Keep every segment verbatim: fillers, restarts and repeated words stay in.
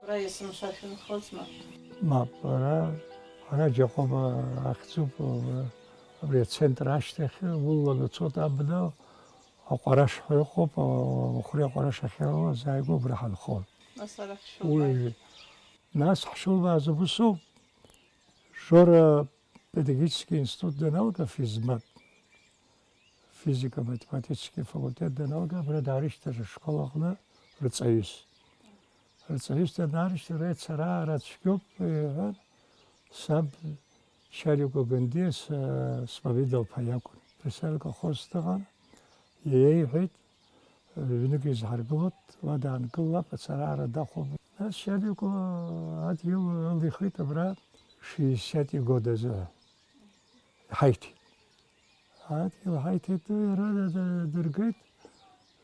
Ара есымша шәынхозма? Мап, ара, ара Џьакоба ахьӡуп, абри ацентр ашьҭахь, улланы уцоит абна, аҟәараш ҳәа ыҟоуп, Махәри аҟәараш ахьыруаз ааигәа убра ҳанхон. Нас арахь шәылбааит. Уи, нас ҳшылбааз убысоуп, Жора педагогический институт даналга, физмат, физика-математический факультет даналга, абра даарышьҭыр ашкол аҟны рҵаҩыс. Рҵаҩыс данаарышьҭыр, еицараара цәгьоуп, иҳәан, саб Шьарикәа Гандиа с-, смавидалԥа иакәын. Писарь колхоз дыҟан, иеиҳәеит, ҩнык изҳаргылоит, уа даангылап, ацараара дахәом. Нас Шьарикәа адгьыл ылихит абра шестидесятый годазы. Ҳаиҭеит. Адгьыл ҳаиҭеит, иара д-, д-, дыргеит.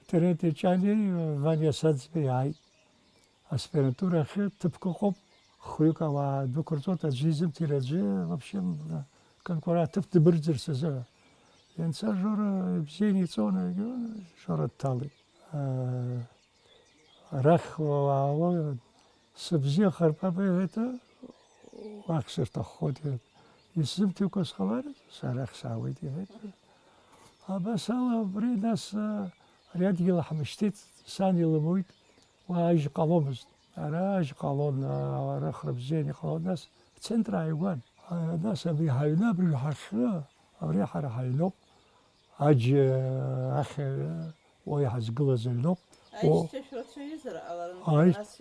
Терентий Ҷани, Ваниа Саӡбеи ааит. Аспирантура ахьы ҭыԥк ыҟоуп, хҩык ауаа дәықәырҵоит, аӡәы изымҭир аӡәы, вообще, конкурент аҭыԥ дыбырӡырц азы. Ианца Жора ибзианы иҵон, Жора дҭалеит. Арахь уаауа, сыбзиахар, папа, иҳәеит, уахь сырҭаххоит, иҳәеит. Исзымҭакәа сҟалар, сара арахь саауеит, иҳәеит. Абас ала, убри нас, ари адгьыл ҳмышьҭит, сан илымуит, уа ажь ҟаломызт. Ара ажь ҟалон, ара хрыбзиан иҟалон, нас ацентр ааигәан. Нас абри ҳаҩны, абри ҳахьы, абри ҳара ҳаҩноуп. Аџь, ахь, уа иҳазгылаз аҩноуп. О. Аишьцәа шәрацәаҩызар ҟаларын, Аишь- нас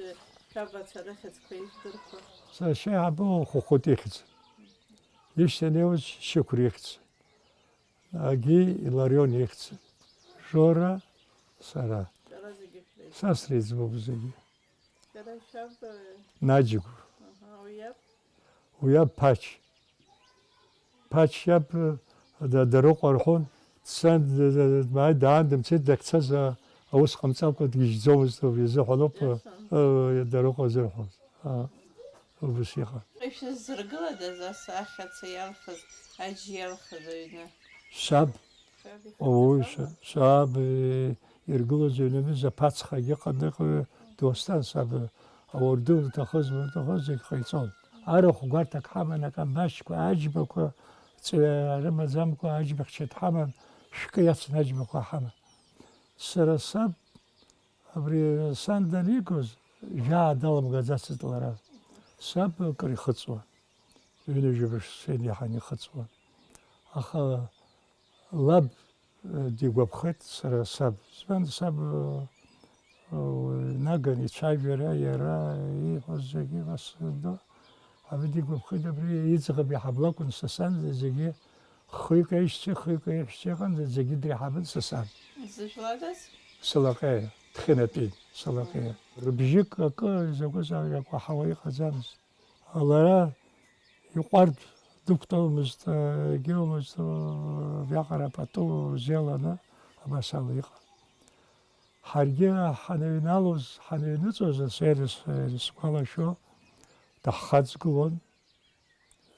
шәабацәа рыхьӡқәа ижәдырқәа. Сашьа иаҳабы Хәыхәыт ихьӡ. Ишьҭанеиуаз Шьықәыр ихьӡ. Агьи Иларион ихьӡ. Жора, сара. Шәара зегьы шәреиҵбы. Са среиҵбуп зегьы. Шәара шәаб, Наџьгәа. Аҳа, уи иаб? Уи иаб Ԥач. Ԥач иаб, да-, Дарыҟәа рҳәон, дцан, д-, д-, д-, дааин, даан, дымцеит, дахьцаз, а, аус ҟамҵакәа дгьежьӡомызт, убри азыҳәаноуп, а, Иашан. А, Дарыҟәа зырҳәоз. А, убас иҟан. Ишәыззыргылада ас ахьаца иалхыз, аџь иалхыз аҩны? Саб. Саб ихаҭа Уи саб? Са-, саб, э, иргылоз аҩнымыз аԥацхагьы ыҟан, ыҟ-, досҭан саб, ауардын уҭахыз, уҭахыз зегь ҟаиҵон. Арахә гәарҭак ҳаман, акамбашьқәа, аџьмақәа, ҵҩа рымаӡамкәа аџьмахьча дҳаман, шәкы иацын аџьмақәа ҳаман. Сара саб, абри сан данигоз, жәаа даламгаӡацызт лара. Саб акыр ихыҵуан, ҩынҩажәа быжь шеиниаҳан ихыҵуан. Аха лаб, э, дигәаԥхеит сара саб. Избан саб, э, э, наган ицәажәара, иара ииҳәоз зегьы лассы ду. Абри дигәаԥхеит, абри иӡӷаб иаҳаб лакәын са сан, зегьы хҩык аишьцәа, хҩык аиҳәшьцәа ыҟан, зегьы дреиҳабын са сан. Изыжәладаз? Салаҟьаиа, Дхьынатәи, Салаҟьаиа. Рыбжьык акы, изакәызаалак уаҳауа иҟаӡамызт. Лара иҟәардә дықәтәомызт, егьиумызт, абриаҟара пату рзеиланы абас ала иҟан. Ҳаргьы ҳаныҩналоз, ҳаныҩныҵуаз, ас ери с-, ери сгәалашәо, даҳхаҵгылон,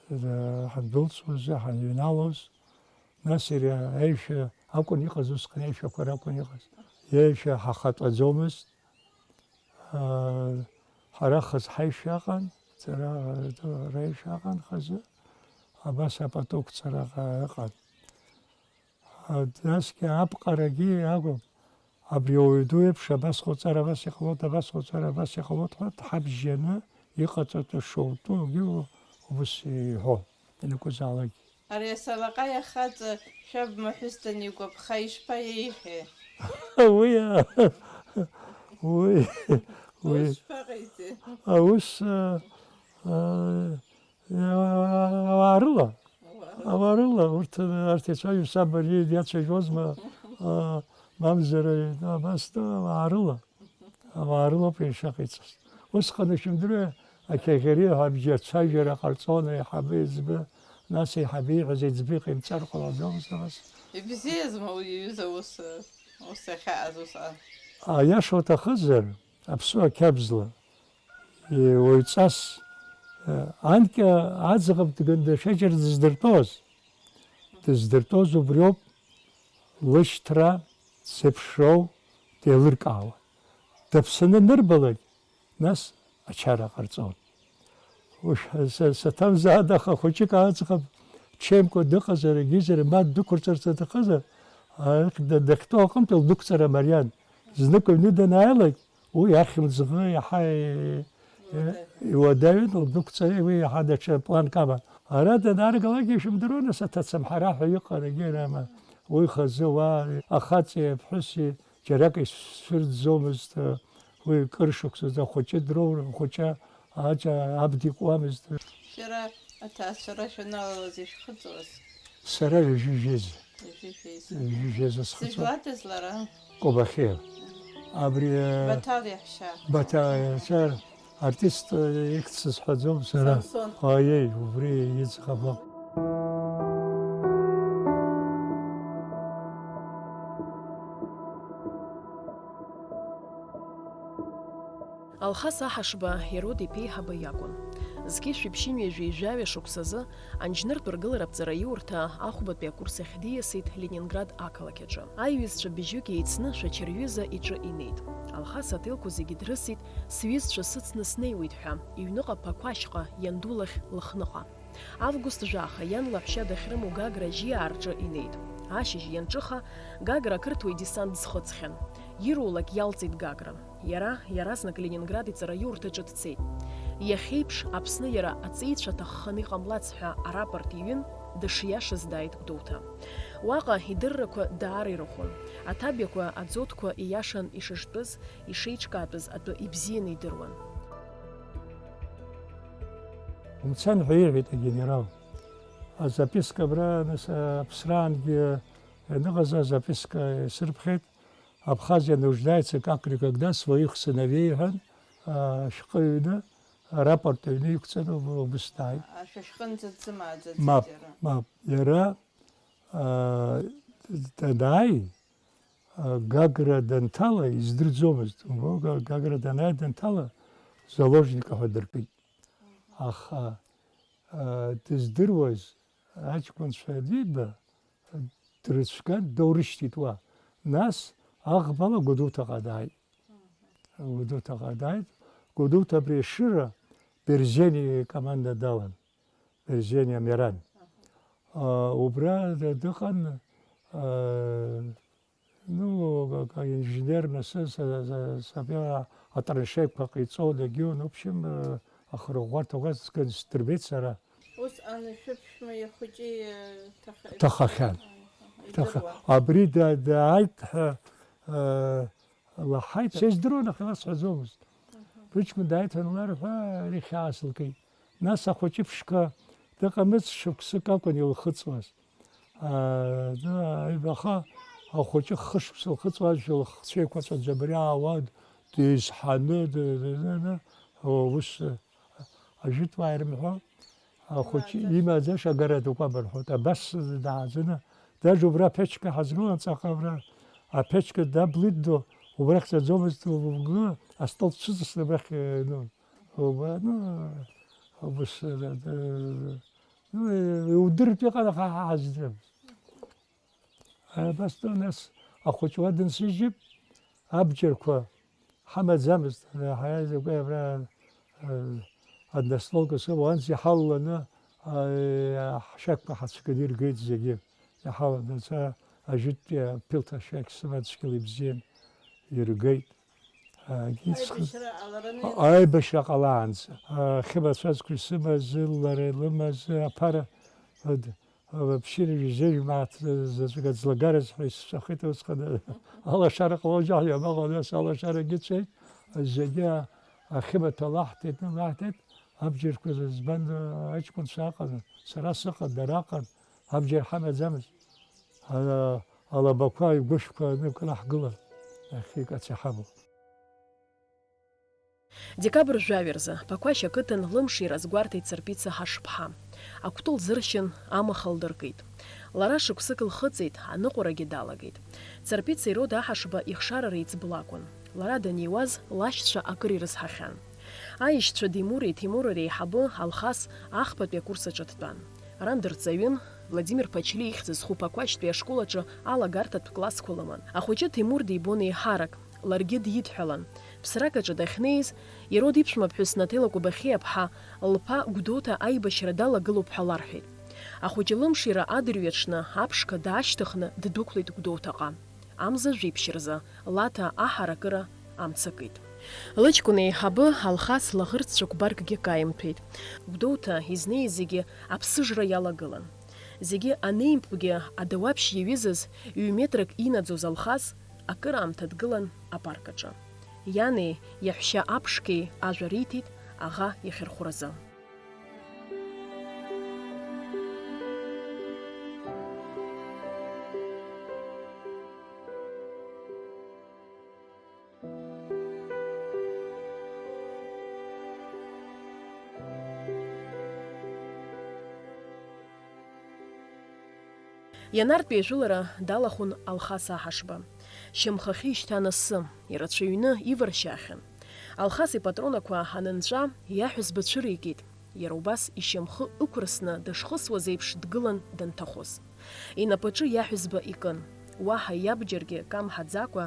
ра-, ҳандәылҵуаз, ҳаныҩналоз, нас иара аишәа акәын иҟаз, усҟан аишәақәа ракәын иҟаз. Иаишәа ҳахатәаӡомызт. Аа, ҳара хаз ҳаишәа ыҟан, ҵара, ара аишәа ыҟан хазы, абас апату қәҵара ыҟан. А, насгьы аԥҟарагьы акәым, абри ауаҩ ду еиԥш абас ҟауҵар, абас иҟалоит, абас ҟауҵар, абас иҟалоит ҳәа дҳабжьаны иҟаҵатәу шоутәугьы убыс иҳәон, ианакәызаалакгьы. Ари асалаҟаиа хаҵа шәаб маҳәыс данигәаԥха ишԥаиеиҳәеи? Уи, а, уи, уи. Ус шԥаҟаиҵеи? Аус, а, а, ауаа рыла. Ауаа рыла. Ауаа рыла, урҭ, арҭ ицәажәо саб ари диацәажәозма, а, мамзар, абас, ауаа рыла. Ауаа рылоуп ишыҟаиҵаз. Усҟан ишәымдыруеи, ақьаӷьариа ҳәа абџьар цәажәара ҟарҵон, аиҳабы еиҵбы, нас аиҳабы ииҳәаз еиҵбы иҟаимҵар ҟалаӡомызт абас. Ибзиазма уи иҩыза ус, ус иахьаҟаз усҟан? Аиаша уҭахызар, аԥсуа қьабзла, уаҩҵас, анкьа аӡӷаб дганы даҽаџьара дыздыртәоз, дыздыртәоз убриоуп, лышьҭра дзеиԥшроу деилыркаауан. Даԥсаны анырбалак, нас ачара ҟарҵон. Уи са-, саҭамзаат, аха хәыҷык аӡӷаб ҽеимкәа дыҟазар, егьизар, ма ддәықәырҵарц аҭахызар, арахь да-, дахьтәоу аҟынтә лдәықәҵара мариан. Знык аҩны данааилак, уи ахьымӡӷы иаҳа и-, и-, иуадаҩын, лдәықәҵара уи иаҳа даҽа планк аман. Ара данааргалакгьы ишәымдыруа, нас аҭацамҳара ҳәа иҟан, егьи рама. Уи хазы уа ахаҵеи аԥҳәыси џьарак ишәырӡомызт, уи кыр шықәсазы ахәыҷы дроур, ахәыҷы аҷа аб дикуамызт. Шәара аҭаацәара шәаналалаз ишәхыҵуаз? Сара ҩажәи жәеиза. Ҩажәи жәеиза. Ҩажәи жәеиза схыҵуан. Дзыжәлатәыз лара? Кобахьиа. Абри, э, Баҭал иаҳәшьа. Баҭал иаҳәшьа, артист, э, ихьӡ сызҳәаӡом сара. Самсон. Аиеи, убри иӡӷаб лакәын. Алхас Аҳашба Ерод иԥеиҳаба иакәын. Зқьи жәшәи ԥшьынҩажәи жәаҩа шықәсазы Анџьныртә ргылараԥҵараиурҭа ахәбатәи акурс ахь диасит Ленинград ақалақь аҿы. Аиҩызцәа быжьҩык еицны Шәача рҩыза иҿы инеит. Алхас аҭелқәа зегьы дрысит, сҩызцәа сыцны снеиуеит ҳәа, иҩныҟа Ԥақәашьҟа, ианду лахь Лыхныҟа. Август жәаха иан лаҳәшьа дахьрымоу Гагра Жьиаа рҿы инеит. Ашьыжь ианҿыха, Гагра ақырҭуа идесант ӡхыҵхьан. Ирулак иалҵит Гагра. Иара иаразнак Ленинград иҵараиурҭаҿы дцеит. Иахьеиԥш, Аԥсны иара аҵеицәа ҭахханы иҟамлац ҳәа арапорт иҩын, дышиашаз дааит Гәдоуҭа. Уаҟа идыррақәа даара ирахәын. Аҭабиақәа, аӡотқәа ииашан ишыжтәыз, ишеиҿкаатәыз атәы ибзианы идыруан. Умцан ҳәа иҳәеит агенерал. Азаписка абра, нас, аԥсраангьы ианыҟаз азаписка исырԥхьеит. Абхазия нуждается как никогда в своих сыновей ҳәан, а, ашәҟәы ҩны, арапорт аҩны иқәҵаны убыс дааит. Ашәа шәҟынӡа дзымааӡаӡеит. Мап, иара. Мап, иара, а, данааи, а, Гагра данҭала, издырӡомызт. Га-, Гагра данааи данҭала, заложник ҳәа дыркит. Аха, а, дыздыруаз аҷкәынцәа аниба, дрыцәган, доурышьҭит уа. Нас аӷбала Гәдоуҭаҟа дааит. Гәдоуҭаҟа дааит. Гәдоуҭа абри Ешыра Берзени икоманда далан. Берзени Амиран. А, убра д-, дыҟан, а, ну, как инженер, нас, с-, с-, с-, сабиа атраншеиқәа ҟаиҵон, егьиун, в общем, э, ахырӷәӷәарҭақәа сган сдырбеит сара. Усҟан шәыԥшәма ихәыҷы, э, ҭаха-, Ҭахахьан. Ҭаха-, идыруан. Абри да-, дааит ҳәа, э, лаҳаит, сездыруан, аха сҳәаӡомызт. Аҳа. Быҷкәын дааит ҳәа анларҳәа, ари хьаас лкит. Нас ахәыҷы ԥшқа дыҟамызт, шықәсык акәын илхыҵуаз. Аа, да, аха ахәыҷы хы шықәса лхыҵуазшәа лыхцәеиқәаҵәаӡа абри аауа деизҳаны, д-, д-, д-, д-, ус, ажәытәуаа ирымҳәо, ахәыҷы имаӡаша агара дукәаб рҳәоит. Абас дааӡаны, даже убра аԥечка ҳазгылан, ҵаҟа абра аԥечка даблит ду, убрахь ҵаӡомызт, убгы астол дцәыҵысны абрахь, ну, убра, ну, убыс, д-, д-, ну, иудыртә иҟан, аха ҳа ҳаздырам. Абас, ну, нас ахәыҷуа дынсыжьып, абџьарқәа ҳамаӡамызт, ҳара закәи абра, э, одностволка сымоу, уанӡа иҳалланы, э, ҳшәақьқәа ҳацәганы иргеит зегьы. Иҳаланы, ца ажәытәтәи аԥилҭа ашәақь сыман цәгьала ибзиан, иргеит. Агьицхыз-, Аибашьра ҟалараны? Аибашьра ҟалаанӡа. Ахьымацәазқәа исымаз, лара илымаз, аԥара, д-, Ԥшьынҩажәи жәеиза мааҭ заҵәык аӡлагараз ҳәа исҵәахит усҟан, алашара ҟалоит, џьаҳ иабаҟоу, нас алашарагьы цеит, зегьы ахьымаҭәа лаҳҭеит, лаҳҭеит, абџьарқәа зызбан аҷкәынцәа ыҟан, сара сыҟан, дара ыҟан, абџьар ҳамаӡамызт. Ала-, алабақәа, игәышәқәа анык раҳгылан, ахьикац иҳамоу. Декабр жәаҩа рзы, Ԥақәашь ақыҭан лымшира азгәарҭеит Царпица Ҳашԥҳа. Акәты лзыршьын, амаха лдыркит. Лара шықәсык лхыҵит, аныҟәарагьы далагеит. Царпица Ирода Аҳашба ихшара реиҵбы лакәын. Лара даниуаз, лашьцәа акыр ирызҳахьан. Аишьцәа Димури Ҭемури реиҳабы Алхас ахԥатәи акурс аҿы дтәан. Ран дырҵаҩын, Владимир Ԥачлиа ихьӡ зху Ԥақәашьтәи ашкол аҿы алагарҭатә классқәа лыман. Ахәыҷы Ҭемур дибон еиҳарак, ларгьы дидҳәалан. Ԥсракаҿы дахьнеиз, Ирод иԥшәмаԥҳәыс Наҭела Кобахьиаԥҳа лԥа Гәдоуҭа аибашьра далагылоуп ҳәа ларҳәеит. Ахәыҷы лымшира адырҩаҽны аԥшқа даашьҭыхны ддәықәлеит Гәдоуҭаҟа. Амза жәиԥшь рзы Лаҭа аҳаракыра амца акит. Лыҷкәын еиҳабы Алхас лаӷырӡ цәыкәбаркгьы каимҭәеит. Гәдоуҭа изнеиз зегьы аԥсыжра иалагылан. Зегьы анеимпгьы адауаԥшь иаҩызаз ҩ-метрак инаӡоз Алхас акыраамҭа дгылан апарк аҿы. Иани иаҳәшьа аԥшқеи ажәа риҭеит аӷа ихьырхәразы. Ианартәи ажәылара далахәын Алхас Аҳашба. Шьамхахьы ишьҭан асы, ирацәаҩны иваршьаахьан. Алхас ипатронақәа анынҵәа, иаҳәызба цәыригеит. Иара убас ишьамхы ықәрысны дышхысуаз еиԥш дгылан данҭахоз. Инапаҿы иаҳәызба икын. Уаҳа иабџьаргьы камҳаӡакәа,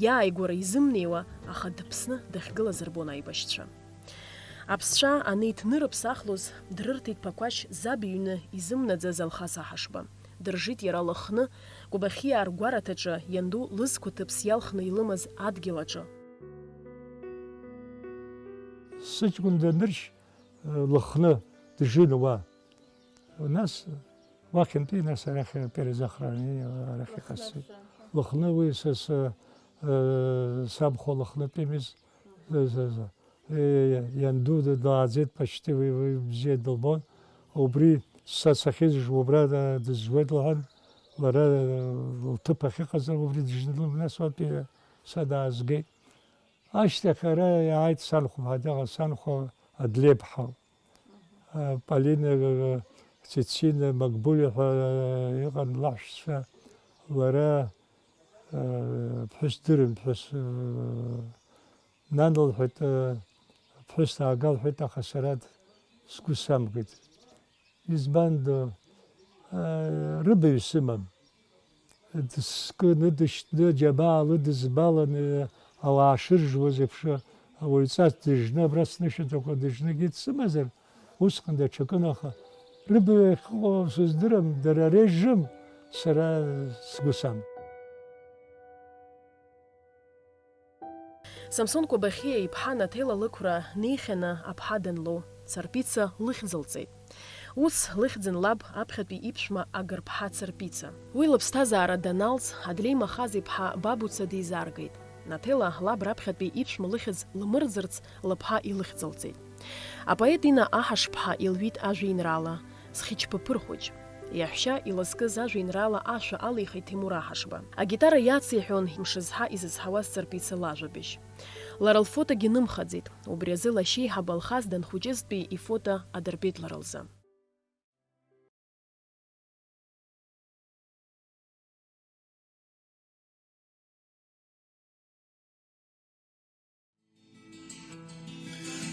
иааигәара изымнеиуа, аха дыԥсны дахьгылаз рбон аибашьцәа. Аԥсцәа анеиҭнырыԥсахлоз, дрырҭеит Ԥақәашь заб иҩны изымнаӡаз Алхас Аҳашба. Дыржит иара Лыхны, Кобахьиаа ргәараҭаҿы ианду лызқәа ҭыԥс иалхны илымаз адгьыл аҿы. Сыҷкәын даныршь, Лыхны дыжын уа. Нас уахьынтәи, нас арахь перезахрани, арахь иҟасҵеит. Лыхны уи са, са, э, сабхәа Лыхнытәимыз, э, э, э, э, ианду д-, дааӡеит, почти уи, уи бзиа дылбон. Убри са сахьызжу убра д-, дызжуеит лҳәан, лара, э, лҭыԥ ахьыҟаз убри дыжны, нас уатәи са даазгеит. Ашьҭахь ара иааит санхәа, ҳадаҟа санхәа Адлеиԥҳа. Полина, Цицина, Магбули ҳәа иҟан лаҳәшьцәа, лара ԥҳәыс дырын, ԥҳәыс, нан лҳәеит, ԥҳәыс даага лҳәеит, аха сара сгәы самгеит. Избан, рыбаҩ сымам. Дыскны, дышьҭны, џьабаа лыдызбаланы, ауаа шыржуаз еиԥш, ауаҩҵас дыжны, абра снышәынҭрақәа дыжныгьы дсымазар, усҟан даҽакын, аха рыбаҩ ахьыҟоу сыздырам, дара режим сара сгәы сам. Самсон Кобахьиа иԥҳа Наҭела лықәра неихьаны аԥҳа данлоу, Царпица лыхьӡ лҵеит. Ус лыхьӡын лаб аԥхьатәи иԥшәма Агырԥҳа Царпица. Уи лыԥсҭазаара даналҵ, Адлеи Махаз-иԥҳа Бабуца дизааргеит. Наҭела лаб раԥхьатәи иԥшәма лыхьӡ лмырӡырц лыԥҳа илыхьӡ лҵеит. Апоет Инна Аҳашԥҳа илҩит ажәеинраала, Зхьычԥаԥыр хәыҷ. Иаҳәшьа илызкыз ажәеинраала ашәа алихит Ҭемур Аҳашба. Агитара иациҳәон мшызҳа изызҳауаз Царпица лажәабжь. Лара лфотогьы нымхаӡеит, убри азы лашьеиҳаб Алхас данхәыҷызтәи ифото адырбеит лара лзы.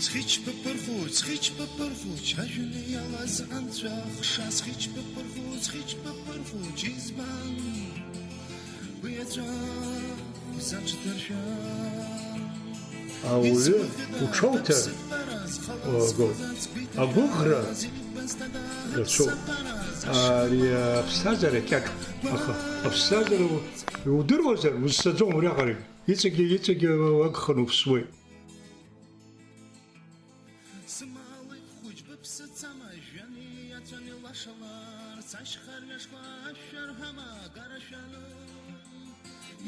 Зхьычԥаԥыр хәыҷ, зхьычԥаԥыр хәыҷ, ажәҩан иалаз анцәа ахша, зхьычԥаԥыр хәыҷ, зхьычԥаԥыр хәыҷ, избан? Уи аҵәа изаҿдыршәа. Ауаҩы уҽоуҭар, агәыӷра рацәоуп. Ари аԥсҭазаара кьаҿуп, аха аԥсҭазаара иудыруазар, узцаӡом уриаҟарагь. Иҵегьы, иҵегьы уагханы уԥсуеит. Сымалықь хәыҷ быԥсы цама, жәҩан иаҵәан илашаларц, ашьха рҩашқәа ашәа рҳәама, агара шәаны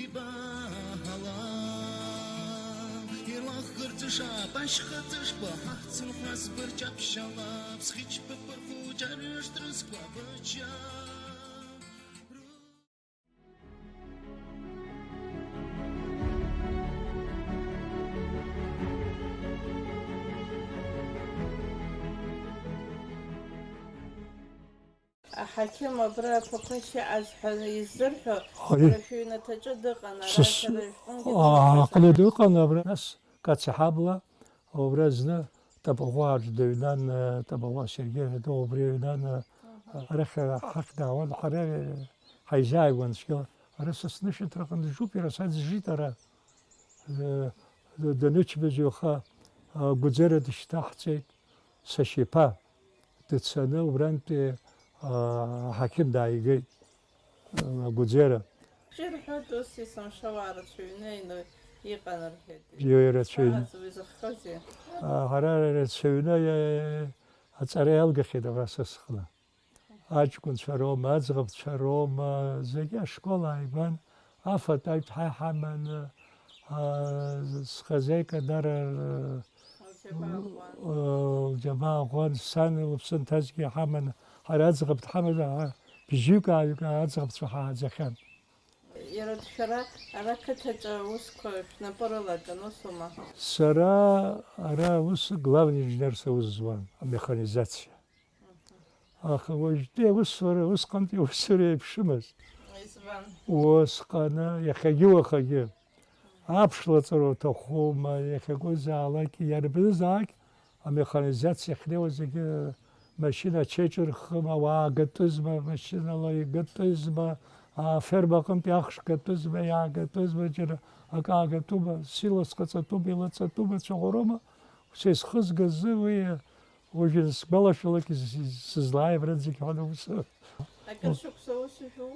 ибаҳала. Илахгырҵәышап ашьха ҵышқәа, ҳахьцынхәра збырҷаԥшьалап, зхьычԥаԥыр хәыҷ арҩаш дрызқәа бычча. Аҳақьым абра Ԥақәашь иҟаз ҳәа иззырҳәо, Ари. Ара шәыҩнаҭаҿы дыҟан, ара Сас-, сара шәҟынгьы аа, дыҟан. Аҟны дыҟан абра, нас Каци ҳабла. Убра зны Тапаӷәаа аҿы дыҩнан, Тапаӷәаа Сергеи ҳәа дыҟоуп, убри аҩнан, арахь ҳахь даауан, ҳара ҳаизааигәан цәгьала. Ара са снышәынҭраҟны дыжуп, иара са дызжит ара. Данычмазаҩха Гәыӡера дышьҭаҳҵеит, сашьа иԥа дцаны убрантәи аҳақьым дааигеит, Гәыӡера. Ирҳәоит, ус есымша уаа рацәаҩны иҟан рҳәеит. Ирацәаҩны. Ҳара ирацәаҩны аҵара иалгахьеит абра са сҟны. Аҷкәынцәа роума, аӡӷабцәа роума, зегьы ашкол ааигәан, афатә аҩҭ ҳа иҳаманы, аа, схазеика дара р-, лџьабаа ӷәӷәан, сан лыԥсы нҭазгьы иҳаманы, ҳара аӡӷаб дҳамазар, ҳа бжьҩык ааҩык аӡӷабцәа ҳааӡахьан. Иара шәара ара қыҭаҿы аусқәа шәнапы рылатәан, усума? Сара ара аус главный инженер саус зуан, амеханизациа. Аха уажәтәи аусура, усҟантәи аусура еиԥшымызт. Избан? Усҟаны, иахьагьы уахагьы, аԥш лаҵәара уҭахума, иахьакәызаалак, иарбанызаалак, амеханизациа ахьнеиуа зегьы, машьына ачеиҿырххым, ауаа гатәызма, машьынала игатәызма, аферма аҟынтәи ахш гатәызма, иаагатәызма, џьара акы аагатәума, силос ҟаҵатәума, илаҵатәума, цәаӷәароума, сызхызгаз уи. Уажәы сгәалашәалак, сызлааи абранӡагь ҳәа аус. Акыр шықәса ус ишәоу?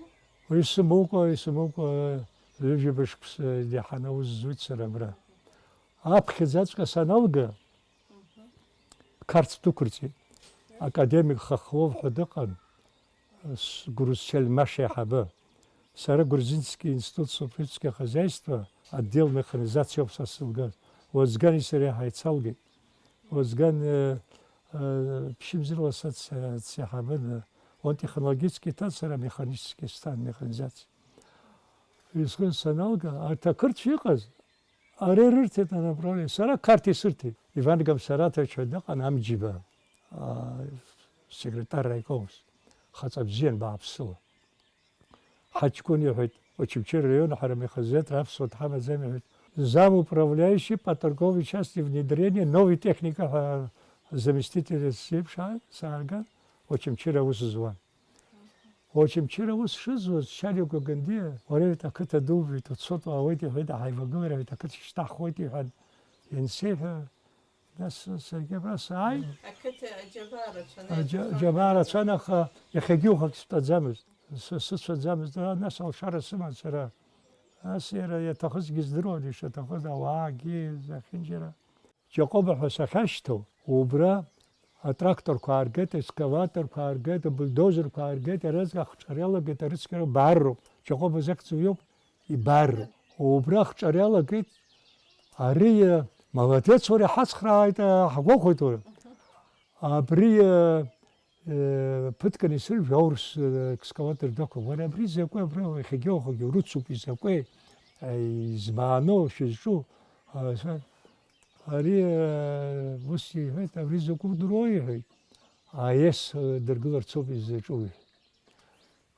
Уи сымоукәа, исымоукәа, ҩажәа шықәса иаҳаны аус зуеит сара абра. Аԥхьаӡаҵәҟьа саналга, Қарҭ дәықәырҵеит. Академик Хохлов ҳәа дыҟан, с-, Грузчель Маша иаҳабы. Сара Грузинский институт субпричастное хозяйство, отдел механизации ауп са сылгаз. Уазгани сареи ҳаицалгеит. Уазган, э, э, ԥшьымзар ласац, э, дсеиҳабын, э, он технологический ҭан, сара механический сҭан, механизациа. Изхыз саналга, арҭ ақырҭцәа иҟаз, ара ирырҭеит анаправление. Сара Қарҭ исырҭеит. Иван Гамсаратович ҳәа дыҟан, Амџьиба, а, секретарь райкомс. Хаҵа бзиан бааԥсыла. Ҳаҷкәын иҳәеит, Очамчыра араион ҳара механизатор аԥсуа дҳамаӡам иҳәеит. Зам управляющий по торговой части внедрения новой техники ҳәа заместитель сеиԥш ааит, саарган, Очамчыра аус зуан. Очамчыра аус шызуаз, Шьалиа Гәагандиа, уара иҳәеит, ақыҭа дубеит, уцот уаауеит, иҳәеит, аҳаивагылара иҳәеит, ақыҭа шьҭаҳхуеит, иҳәан, иансеиҳәа, Нас саргьы абра сааит. Ақыҭа аџьабаа рацәаны. Аџьа-, иаҭахын. Џьабаа рацәан, аха иахьагьы уахак стәаӡамызт. Сы-, сыцәаӡамызт, а, нас алшара сыман сара. Ас иара иаҭахызгьы здыруан, ишаҭахыз ауаагьы, зехьынџьара. Џьакоба ҳәа сахьашьҭоу, убра атракторқәа ааргеит, аекскаваторқәа ааргеит, абульдозерқәа ааргеит, иаразнак ахҿара иалагеит, арыцқьара баарроуп. Џьакоба зехьӡу иоуп. Ибар, убра ахҿара иалагеит, ари, э, молодец, уара, иҳацхрааит, э, ҳгәахәит, уара. Абри, э, э, ԥыҭк анисыржә, аурыс, э, экскаватор дақәын. Уара, абри закәи, абра иахьагьы уахагьы урыцуп, изакәи, э, измааноу шәызҿу? Э, са-, ари, э, ус иҳәеит, абри закәу удыруоу, иҳәеит. АЕС, э, дыргыларц ауп иззаҿу, иҳәеит.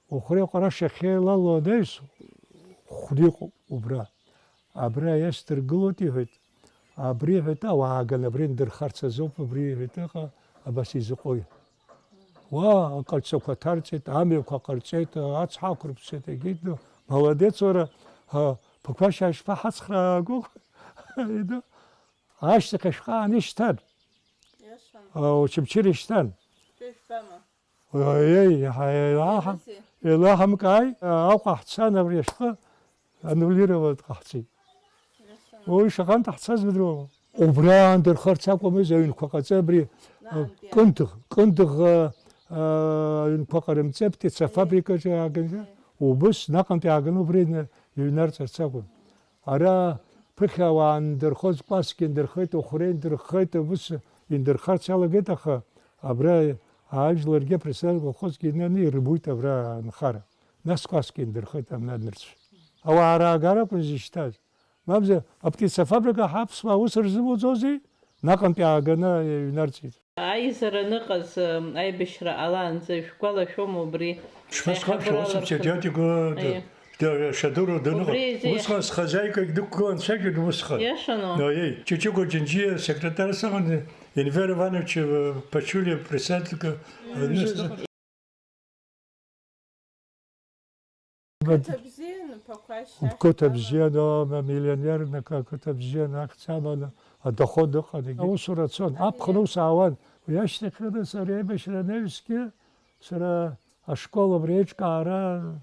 Ухәреи ҟәарашьа ахьеилало анаҩс, хәны иҟоуп убра. Абра аиашьҭаргылоит, иҳәеит. Абри, иҳәеит, ауааган абри ндырхарц азоуп, абри, иҳәеит, ыҟа, абас изыҟои? Уа, акольцоқәа ҭарҵеит, амҩақәа ҟарҵеит, ацҳа ақәрыԥсеит, егьит, ну, молодец, уара, а, Ԥақәашь ашьфа ҳацхраагәыӷ, иду, ашьҭахь ашәҟәы аанышьҭан. Иашан. А, Очамчыра ишьҭан. Шәа ишәбама? Еи, еилаҳам-, еилаҳамкааи, Аҟәа ҳцан, абри ашәҟәы аннулировать ҟаҳҵеит. Уи шаҟантә ҳцаз бдыруама? Убра аан дырхарц акәмыз, аҩнқәа ҟаҵа абри, Нантәи. Кындыӷ, Кындыӷ, а, а, аҩнқәа ҟарымҵа, птицефабрикаҿы ааганы, убыс наҟынтә иааганы убра ины-, иҩнарҵарц акәын. Ара ԥыхьа ауаа андырхоз, кәасқьа индырхеит, ухәра индырхеит, ус индырхарц иалагеит, аха абра ажәларгьы, апредседатель колхозгьы инаны ирбоит абра анхара. Нас кәасқьа индырхеит амнаднырцә. Ауаа раагара акәын изышьҭаз. Мамзар, аптицефабрика ҳаԥсуаа ус рзымуӡозеи? Наҟынтә иааганы иҩнарҵеит. Аизара аныҟаз, аибашьра ҟалаанӡа ишәгәалашәома убри? Шәмысхәаԥшәа, аиҳабыра усуп, алархәын. Џьаџьа Дигәа, Аиеи. д-, Шадура даныҟаз. Убри еизеи- Усҟан схазаикагь дықәгылан, дцәажәон усҟан. Иашану? Аиеи, Ҷыҷыкәа Џьынџьиа асекретар сыҟан, Енвер Иванович, э, Ԥачулиа председателька, э, Мм. Қыҭа бзиан, Қыҭа бзиан, миллионерны қыҭа бзиан, ахьӡ аманы, адоход ыҟан, егьи аусура цон, аԥхын ус аауан. Уи ашьҭахь, нас ари аибашьра анаҩсгьы, сара ашкол абри аиҿкаара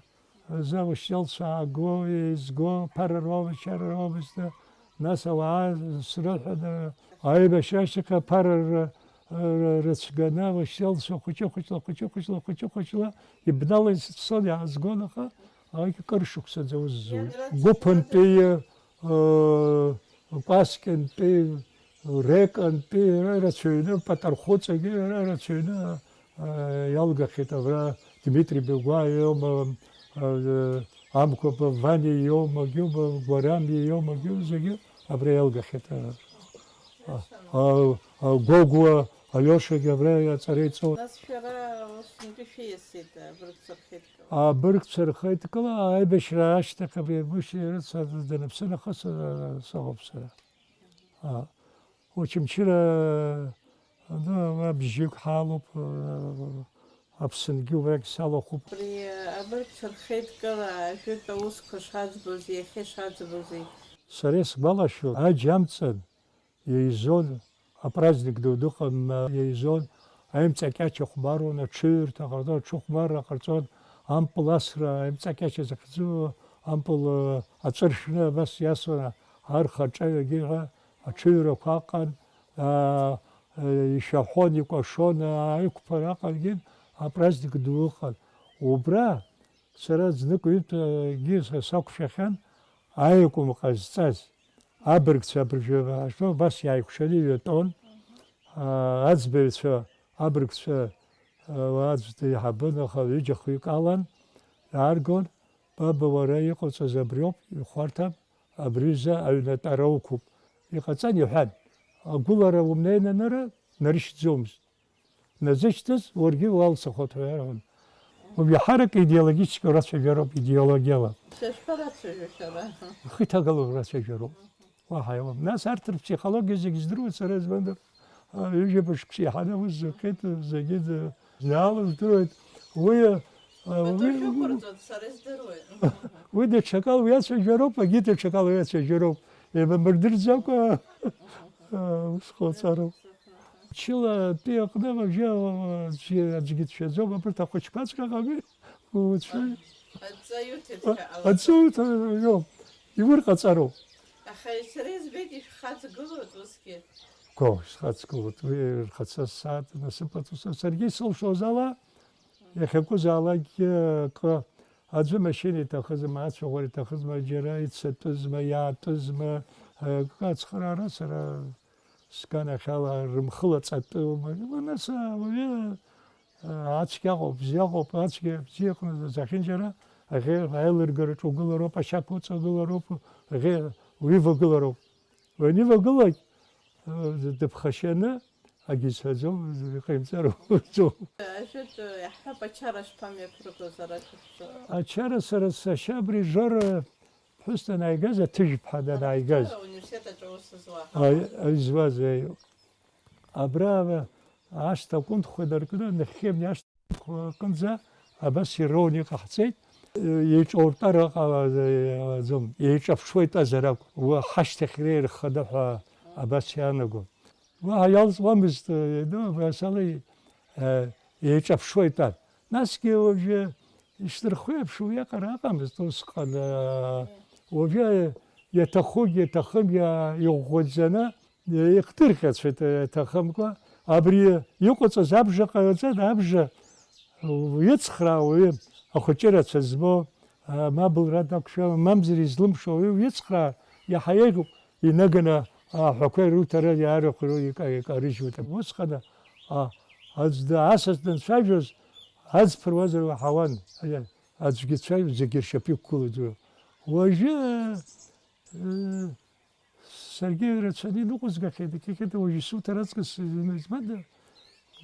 азы аушьҭалцәа ааго, еизго, ԥара роума, чара роума, зны, нас ауаа срыҳәаны, аибашьра ашьҭахь аԥара р-, р-, рыцәганы, аушьҭалцәа хәыҷы-хәыҷла, хәыҷы-хәыҷла, хәыҷы-хәыҷла ибналан сыцәцон, иаазгон, аха, ак-, кыр шықәсаӡа ус зуит. Гәыԥынтәи, ы, Кәаскьынтәи, Рекантәи, ра-, рацәаҩны, Патархәыҵагьы ра-, рацәаҩны, ы, иалгахьеит абра Дмитри Бегәа иоума, ы, Амқәа Ваниа иоума, Гиума, Гәарами иоума, Гиу зегьы абра иалгахьеит, ы, ы, ы, Гогәуа Алиошагьы абра аҵара иҵон. Нас шәара усҟантәи шәиасит, абыргцәа рхеидкыла? Абыргцәа рхеидкыла аибашьра ашьҭахь абри Гәышьа рыцҳа даныԥсы нахыс, ы, сыҟоуп сара. А, Очамчыра, ну, абжьҩык ҳалоуп, э, Аԥсынгьы убрагь салахәуп. Абри абыргцәа рхеидкыла ажәытә аусқәа шаӡбоз, иахьа ишаӡбози? Сара исгәалашәо, аџь амҵан еизон, апраздник ду дыҟан, еизон, аимҵакьача хәмаруан, аҽыҩрҭа ҟарҵон, аҽыхәмарра ҟарҵон, ампыл асра, аимҵакьача захьӡу, ампыл, э, аҵәыршәны абас иасуан, арха аҿаҩагьы ҳәа. Аҽыҩрақәа аҟан, аа, ишәаҳәон, икәашон, аиқәԥара аҟангьы апраздник ду ыҟан. Убра сара знык-ҩынтәгьы са сақәшәахьан аиакәым ҟазҵаз. Абыргцәа абыржәы абас иааикәшаны иҩатәон. Аа, аӡбаҩцәа, абыргцәа, аа, аӡә деиҳабын, аха ҩыџьа-хҩык алан, иааргон, Баба, уара иҟауҵаз абриоуп, ихәарҭам, абри ҩыза аҩнатәара уқәуп. Иҟаҵан, иҳәан, агәылара умнеин аныры, нарышьҭӡомызт. Назышьҭыз, уаргьы уалцахот ҳәа иарҳәон. Уажә иаҳарак идеологически рацәажәароуп, идеологиала. Шәа шәарацәажәо шәара. Ихы иҭагало рацәажәароуп. Уаҳа иауам. Нас арҭ рыԥсихологиа зегь здыруеит, сара избанда, а, ҩажәа мышк шеиҳаны аус зухьеит, зегьы д-, зны алу здыруеит. Уи, а, Бату уи, шәықәырҵоит, сара издыруеит. Уи даҽакала уиацәажәароуп, агьи даҽакала уиацәажәароуп. Еибамырдырӡакәа, а, ус ҟауҵароуп. Чылатәи аҟны абжьы, а, аӡәгьы, аӡәгьы дшәаӡом, абарҭ ахәыҷқәаҵәҟьа ҟами, уцәы-, Аҵаҩы ҭыԥҳәа а-, ҟалаҵоит. Аҵаҩы ҭыԥҳәа, иоуп, иурҟаҵароуп. Аха сара избеит ишәхаҵгылоит усгьы. Гәоу, ишхаҵгылоит, уи рхаҵа сааҭ насыԥ аҭ-, са-, саргьы исылшоз ала, иахьакәызаалакгьы акы, аӡәы машьына иҭахызма, ацәаӷәара иҭахызма, џьара ицатәызма, иаатәызма, акы ацхыраара сара сганахьала рымхылаҵатәума, нас ауаҩы Ацәгьа ыҟоуп, бзиа ыҟоуп, ацәгьа бзиа аҟны зхьынџьара аӷьеҩ аилыргараҿы угылароуп, ашьаԥа уҵагылароуп, аӷьеҩ уивагылароуп. Уанивагылак, дыԥхашьаны, агьицаӡом, иҟаимҵароуп. Ажәытә иаҳҳәап, ачара шԥамҩаԥыргоз ара шәыхәшәтәы? Ачара сара сашьа абри Жора ԥҳәыс данааигаз, аҭыжәԥҳа данааигаз. Ара университет аҿы аус зуа. Аи, аи, зуаз, аи. Абра ашҭа акәындхәа инаркны, нахьхьи ашҭа акәындхәа аҟынӡа абас ирроуны иҟаҳҵеит. Еиҿауртәар ыҟаӡам, еиҿаԥшуа итәазар акәын. Уа ҳашьҭахьра ирханы ҳәа абас иаанагон. Уаҳа иалҵуамызт, ну, абасала, э, еиҿаԥшуа итәан. Насгьы уажәы ишдырхуеиԥшу уиаҟара ыҟамызт усҟан, э, уажәы иаҭахугьы иаҭахымгьы иӷәӷәаӡаны, Ихдырҟьацәеит, иҭахымкәа, абри иҟаҵаз абжа ҟаиҵан, абжа уицхраа уаҩы, ахәыҷы рацәа змоу, а, мабылра дақәшәама, мамзар излымшо уаҩы уицхраа, иаҳа еиӷьуп, инаганы аҳәақәа ируҭара иаарахә ика-, икарыжьуеит. Усҟан, а, аӡә д-, асас данцәажәоз, аӡ ԥыруазар уаҳауан, аӡәгьы дцәажәо, зегьы ршьапы иқәгылоит уи. Уажәы, э, Саргьы рацәаны иныҟәызгахьеит, икыхьыда уажә исуҭар аҵкыс, избанда,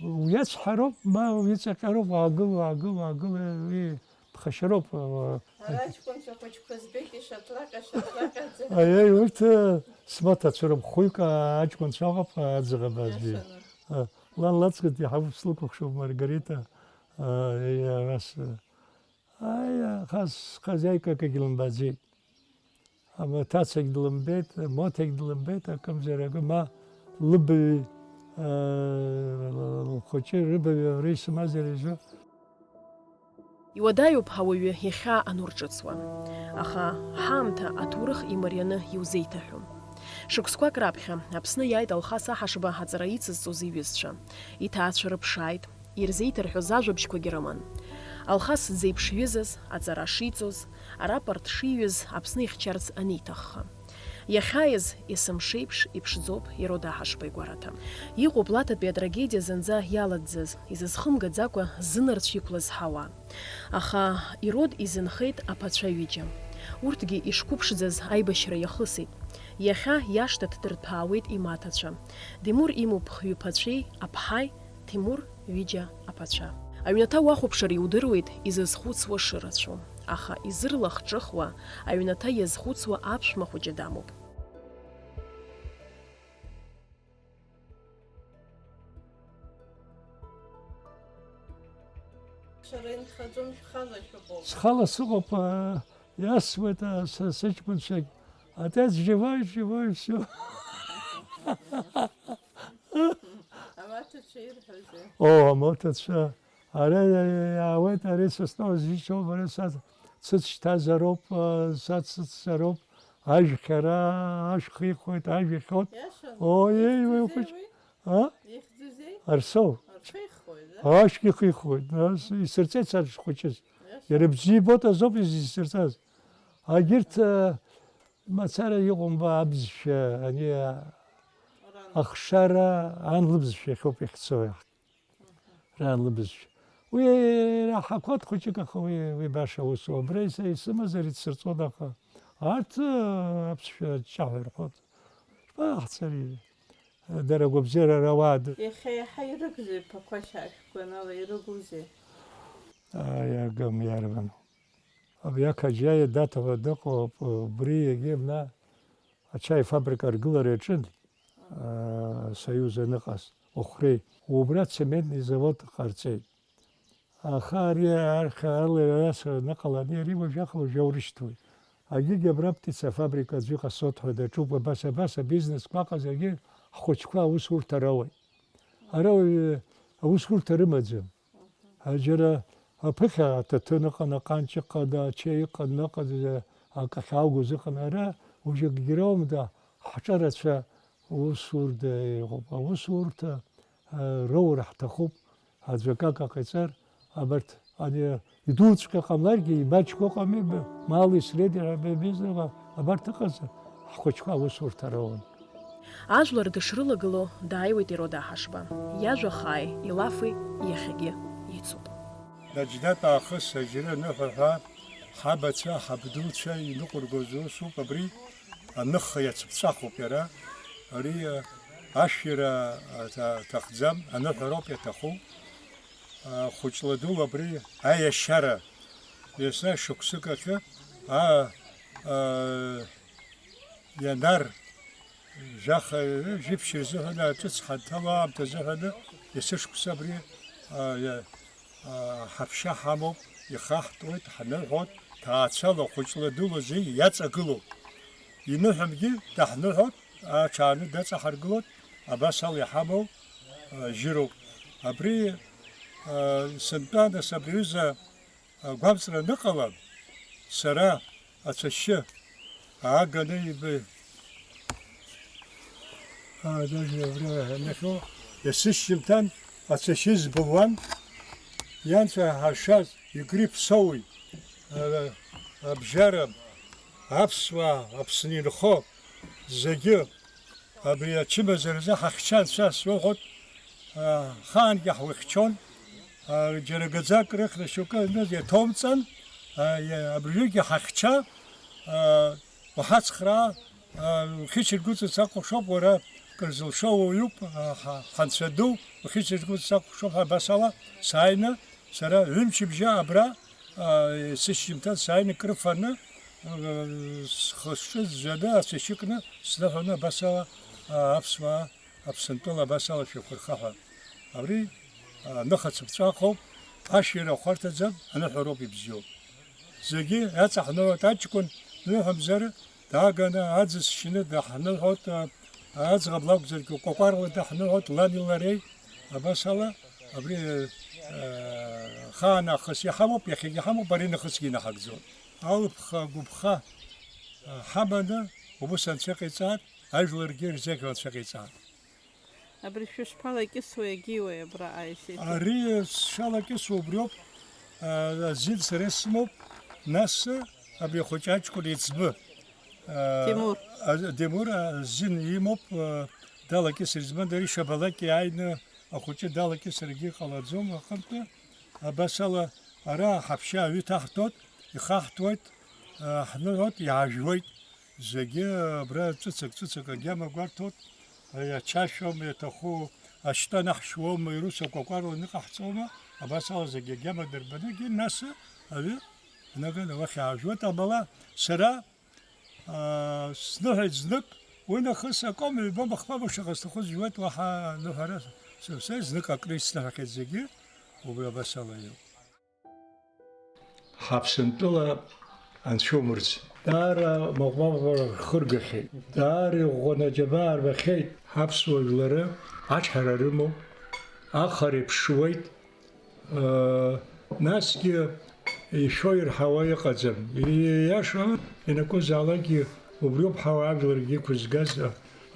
уиацҳароуп, ма уиҵаҟьароуп, уаагыл, уаагыл, уаагыл, уи ԥхашьароуп. Ара аҷкәынцәа хәыҷқәа збеит, ишатлаҟьа, шатлаҟьаӡа. Аиеи, урҭ, э, смаҭацәа рыхәҩык, а, аҷкәынцәа ыҟоуп, аӡӷаб аӡәы. Иашаны. А, лан лаҵкыс иаҳа слыкәыхшоуп, Маргарита, а, иарас, а, Аи, аха схозиаик акгьы лымбаӡеит. Амаҭацагь длымбеит, Моҭагь длымбеит, акымзар акы, ма лыбаҩ, аа, лхәыҷы, рыбаҩ абра исымазар изы. Иуадаҩуп ауаҩы ихьаа анурҿыцуа. Аха ҳаамҭа аҭоурых имарианы иузеиҭаҳәом. Шықәсқәак раԥхьа Аԥсны иааит Алхас Аҳашба аҵара ицызҵоз иҩызцәа. Иҭаацәа рыԥшааит, ирзеиҭарҳәоз ажәабжьқәагьы рыман. Алхас дзеиԥш ҩызаз, аҵара шиҵоз, арапорт шиҩыз Аԥсны ихьчарц аниҭахха. Иахьааиз есымшеиԥш иԥшӡоуп Ирод Аҳашба игәараҭа. Иҟоуп Лаҭатәи атрагедиа зынӡа иалаӡӡаз, изызхымгаӡакәа зынарцә иқәлаз ҳауа. Аха Ирод изынхеит аԥацәа ҩыџьа. Урҭгьы ишқәыԥшӡаз аибашьра иахысит. Иахьа иашҭа дҭдырҭәаауеит имаҭацәа. Димур имоуп хҩы ԥацәеи аԥҳаи, Ҭемур ҩыџьа аԥацәа. Аҩнаҭа уахәаԥшыр иудыруеит изызхәыцуа шырацәоу, аха изырлахҿыхуа, аҩнаҭа иазхәыцуа аԥшәма хәыҷы дамоуп. Шәара инхаӡом, шәхала шәыҟоуп. Схала сыҟоуп, а, иасуеит, а, са-, сыҷкәынцәагь. Отец живой, живой, всё. Амаҭацәа ирҳәозеи? О, амаҭацәа. Ара иаауеит, ари сыстол зишьҭоуп, ари са цыц шьҭазароуп, а, са цыцзароуп. Ажәхьара, ашәх ихоит, ажә ихьоит. Иашан? О, еи, уи ихьӡузеи хәыҷ-, уи? А? Ихьӡузеи? Арсоу. Арсоу ихоит, да? Ашәх ихоит, нас исырҵеит сара схәыҷыз. Иаша. Иара бзиа ибоит азоуп изисырҵаз. Агьырҭ, э, мацара иҟоумба абызшәа, ани, а, Ран. Ахшара, ан лыбызшәа иахьоуп иахьцо, иахь-, ран лыбызшәа. Уи раҳақәоит хәыҷык, аха уи, уи баша усу. Абра ис-, исымазар ицсырҵон, аха арҭ, э, аԥсшәа ҷҷаҳәа ирҳәоит. Ишԥаҟаҳҵари? Дара агәабзиара рауаада. Иахьа иаҳа ирыгзеи, ԥақәашь аашәгәанала ирыгузеи? Ааи, агым иарбану. Абри ақаџьа иадаҭахо дыҟоуп, убри егьи абна ачаи фабрика аргылара иаҿын, аа, Союз аныҟаз, Охәреи. Убра цементный завод ҟарҵеит. Аха ари архь ала иара сара аныҟаланы, ари уажәаха уажәы аурышьҭуеит. Агьигь абра птицафабрика аӡәы иҟасҵоит ҳәа даҿуп, абас, абас абизнесқәа ыҟазаргьы ҳхәыҷқәа аусурҭа роуеит. Ара уаҩы аусурҭа рымаӡам. Џьара аԥыхьа аҭаҭын ыҟан, аҟанҷ ыҟан, ачаи ыҟан, ыҟан, акы ахьааугоз ыҟан. Ара уажәы акгьы роумда, ҳҿарацәа усурда иҟоуп. Аусурҭа, а, роура ҳҭахуп. Аӡәы акака ҟаиҵар, абарҭ, ани, идуҵәҟьа ҟамларгьы, имаҷқәа ыҟами, б-, мали среди, аб-, бизнесла, абарҭ ыҟазар, ҳхәыҷқәа аусурҭа роуан. Ажәлар дышрылагыло, дааиуеит Ирод Аҳашба. Иажәа хааи, илафи иахьагьы ицуп. Наџьнатә аахыс аџьра аныҳәа ҳәа, ҳабацәа, ҳабдуцәа иныҟәыргоз усуп, абри аныха иацыԥҵәахуп иара. Ари, а, ашәира, а, ҭа-, ҭахӡам, аныҳәароуп иаҭаху. А, хәыҷла-дула абри аиашьара иасны шықәсык аҿы, а, а, ианар жәаха, жәиԥшь рзыҳәан, ҿыц ҳанҭало аамҭа азыҳәаны, есышықәса абри, а, иа-, а, ҳаԥшьа ҳамоуп, ихаҳтуеит, ҳныҳәоит, ҭаацәала, хәыҷла-дула зегь иаҵагылоуп. Иныҳәамгьы даҳныҳәоит, аҽааны даҵаҳаргылоит, абас ала иҳамоу, а, жьыроуп. Абри, а, сынтәа, нас, абри аҩыза агәамҵра аныҟалам, сара ацәашьы ааганы ибеи-, а, даже абра анахьоу, есышьыжьымҭан ацәашьы збылуан, ианцәа ҳаршаз, игрипп соуи, а, абжьара, аԥсуаа, Аԥсны инхо зегьы, абри ачымазаразы ҳахьча анцәа суҳәоит, а, ахаангьы ҳухьчон, а, џьара гаӡак рыхьны шьоукы аҩныз иаҭоумҵан, а, иа-, абыржәгьы ҳахьча, а, уҳацхраа, а, ухьычаргәыҵац акәыхшоуп, уара кыр зылшо уаҩуп, а, ҳа-, ҳанцәа ду, ухьычаргәыҵац акәыхшоуп ҳәа абас ала сааины, сара ҩымчыбжьа абра, а, сышьжьымҭан сааины крыфаны, а, схы-сҿы зжаны, ацәашьы кны сныҳәаны абас ала, а, аԥсуаа Аԥсынтәыла абас ала шәеиқәырха ҳәа. Абри, а, ныха цыԥҵәахоуп, ашәира хәарҭаӡам, аныҳәароуп ибзиоу. Зегьы иаҵаҳныҳәоит, аҷкәын ныҳәамзар дааганы аӡы сшьны даҳныҳәоит, а, аӡӷаб лакәзаргьы кәакәарла даҳныҳәоит, лани лареи, абас ала, абри, а, хаан аахыс иҳамоуп, иахьагьы иҳамоуп, ари нахысгьы инаҳагӡоит. Алԥха, агәыԥха, а, ҳаманы, убыс анцәа иҟаиҵааит, ажәларгьы рзеиӷьу анцәа иҟаиҵааит. Абри шәышԥалакьысуеи, агьиуеи абраҟа исиҭеит? Ари сшалакьысуа убриоуп, а, азин сара исымоуп, нас абри ахәыҷы аҷкәын иӡбы, а, Тимур. А, Тимур азин имоуп, а, далакьысыр, избан, ари шабалак иааины ахәыҷы далакьысыргьы ҟалаӡом аҟынтәы, абас ала ара ҳаԥшьа аҩы ҭаҳҭоит, ихаҳҭуеит, а, ҳныҳәоит, иаажәуеит. Зегьы абра ҵәыцак-ҵәыцак агьама гәарҭоит, иачашәом, иаҭаху ашьтәа наҳшьуома, ирус акәакәарла ныҟаҳҵома, абас ала зегьы агьама дырбаны, егьи нас аҩы наганы уахь аажәуеит, амала сара, аа, сныҳәеит знык, уи нахыс аком, ҩбом, ахԥа шаҟа сҭахыз жәуеит, уаҳа ныҳәара сыԥсеит, знык акры исныҳәахьеит зегьы, убри абас ала иоуп. Ҳаԥсынтәыла анцәа умырӡ. Даара маҟә-маҟәра рхыргахьеит. Даара иӷәӷәаны аџьабаа рбахьеит. Ҳаԥсуа жәлары ачҳара рымоуп, ахара иԥшуеит. Насгьы ишәо ирҳауа иҟаӡам. Ииаша ианакәызаалакгьы убриоуп ҳауаажәларгьы иқәызгаз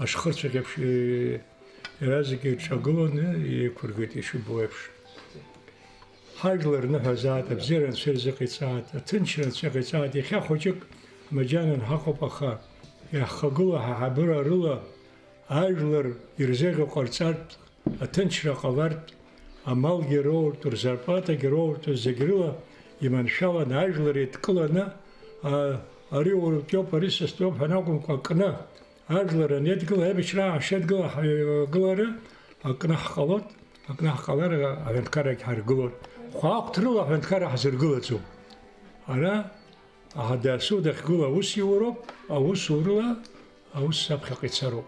ашхырцәаӷь еиԥш. Иаразнак ирҿагыланы еиқәыргеит, ишыбо еиԥш. Ҳажәлар ныҳәазааит, абзиара Анцәа ирзыҟаиҵааит, аҭынчра Анцәа иҟаиҵааит. Иахьа хәыҷык маџьанан ҳаҟоуп, аха иаҳхагылоу ҳаиҳабыра рыла ажәлар ирзеиӷьу ҟарҵартә, аҭынчра ҟалартә, амалгьы роуртә, рзарплатагьы роуртә, зегь рыла иманшәаланы ажәлар еидкыланы, а, ари уаҩтәоуп, ари са стәоуп ҳәа акәымкәа, акны, ажәлар анеидгыла, аибашьра ҳашеидгыла, ҳаилагылара акнаҳҟалоит, акнаҳҟалар аҳәынҭқаррагь ҳаргылоит. Хәаахәҭрыла аҳәынҭқарра ҳзыргылаӡом. Ара аҳадасу дахьгылоу аус иуроуп, аусурала аус аԥхьаҟа ицароуп.